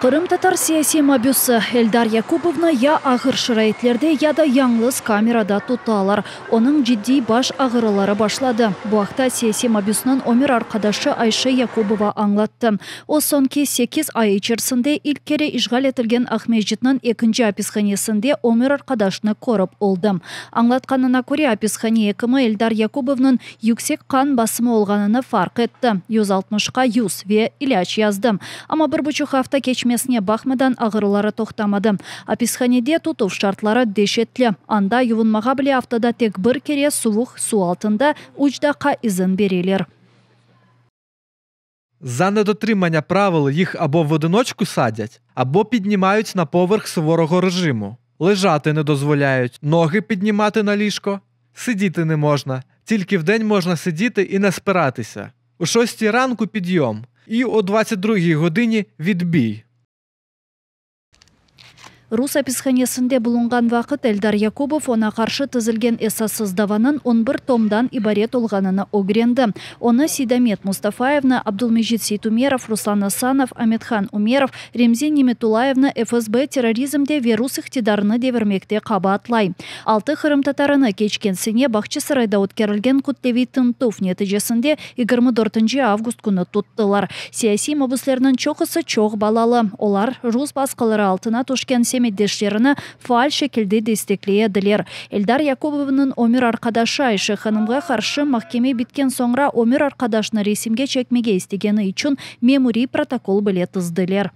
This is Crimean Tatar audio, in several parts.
Qırımtatar siyasiy mabüsi Eldar Yakubovnı ya ağır şaraitlerde, ya da yañlız kamerada tutalar. Onıñ ciddiy baş ağrıları başladı. Bu aqta siyasiy mabüsniñ ömür arqadaşı Ayşe Yakubova añlattı. O, soñki sekiz ay içerisinde ilk kere işğal etilgen Aqmescitniñ ekinci apishanesinde ömür arqadaşını körip oldı. Añlatqanına köre, apishane ekimi Eldar Yakubovnıñ yüksek qan basımı olğanını farq etti, 160-qa 100, ve ilâc yazdı. Amma bir buçuq afta keçmesine baqmadan ağrıları toqtamadı. Apishanede tutuv şartları deşetli, anda yuvunmağa bile aftada tek bir kere suvuq suv altında üç daqqa izin bereler. За недотримання правил їх або в одиночку садять, або піднімають на поверх суворого режиму. Лежати не дозволяють, ноги піднімати на ліжко. Сидіти не можна, тільки вдень можна сидіти і не спиратися. О 6 ранку підйом і о 22 годині відбій. Rus apishanesinde bulunğan vaqıt Eldar Yakubov oña qarşı tizilgen esassız davanıñ on bir tomdan ibaret olğanını ögrendi. Onı, Seydamet Mustafayevni, Abdulmecit Seytumerov, Ruslan Asanov, Amethan Umerov, Remzi Nimetulayevni FSB terrorizmde ve rus iqtidarını devirmekte qabaatlay. Altı qırımtatarını keçken sene Bağçasarayda ötkerilgen kütleviy tintüv neticesinde 24 avgust künü tuttılar. Siyasiy mabüslerniñ çoqusı çoq balalı. Olar rus basqıları altına tüşken semetdeşlerini faal şekilde destekley ediler. Eldar Yakubovnıñ ömür arqadaşı Ayşe hanımğa qarşı mahkeme bitken soñra ömür arqadaşını resimge çekmege istegeni içün memuriy protokol bile tizdiler.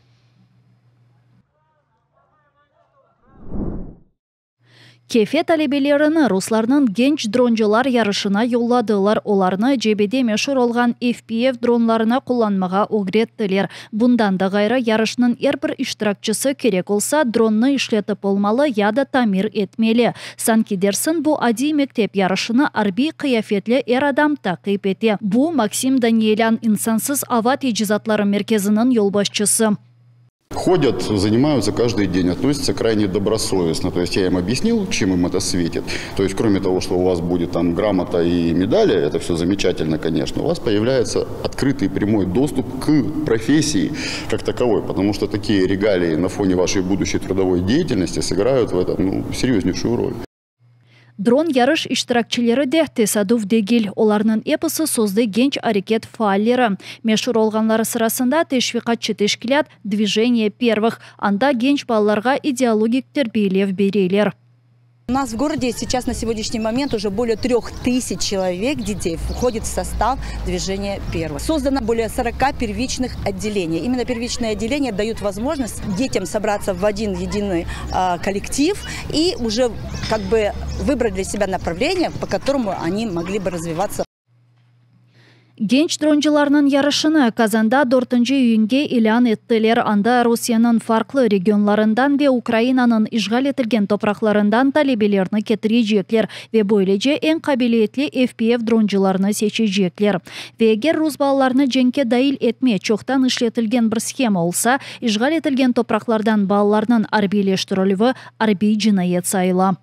Kefe talebelerini ruslarnıñ genç droncılar yarışına yolladılar. Olarnı cebede meşur olğan FPV dronlarını qullanmağa ögrettiler. Bundan da ğayrı, yarışnıñ er bir iştirakçisi kerek olsa, dronnı işletip olmalı ya da tamir etmeli. Sanki dersiñ bu adiy mektep yarışını arbiy qıyafetli er adam taqip ete. Bu, Maksim Danielân, insansız ava tecizatları merkeziniñ yolbaşçısı. Ходят, занимаются каждый день, относятся крайне добросовестно. То есть я им объяснил, чем им это светит. То есть кроме того, что у вас будет там грамота и медали, это все замечательно, конечно, у вас появляется открытый прямой доступ к профессии как таковой, потому что такие регалии на фоне вашей будущей трудовой деятельности сыграют в этом ну, серьезнейшую роль. Dron yarış iştirakçileri de tesadüf degil. Olarnıñ episi sözde genç areket faalleri. Meşur olğanları sırasında teşviqatçı teşkilât Dvijeniye pervıh. Anda genç balalarğa ideologik terbiyelev bereler. У нас в городе сейчас на сегодняшний момент уже более 3000 человек, детей, входит в состав движения первых. Создано более 40 первичных отделений. Именно первичные отделения дают возможность детям собраться в один единый коллектив и уже как бы выбрать для себя направление, по которому они могли бы развиваться. Genç droncılarnıñ yarışını Kazanda 4 iyünge ilân ettiler. Anda Rusiyeniñ farqlı regionlarından ve Ukrainanıñ işğal etilgen topraqlarından talebelerni ketirecekler ve böylece eñ qabiliyetli FPV droncılarını seçecekler. Ve eger rus balalarını cenkke dahil etme çoqtan işletilgen bir shema olsa, işğal etilgen topraqlardan balalarnıñ arbiyleştirilüvi arbiy cinayet sayıla.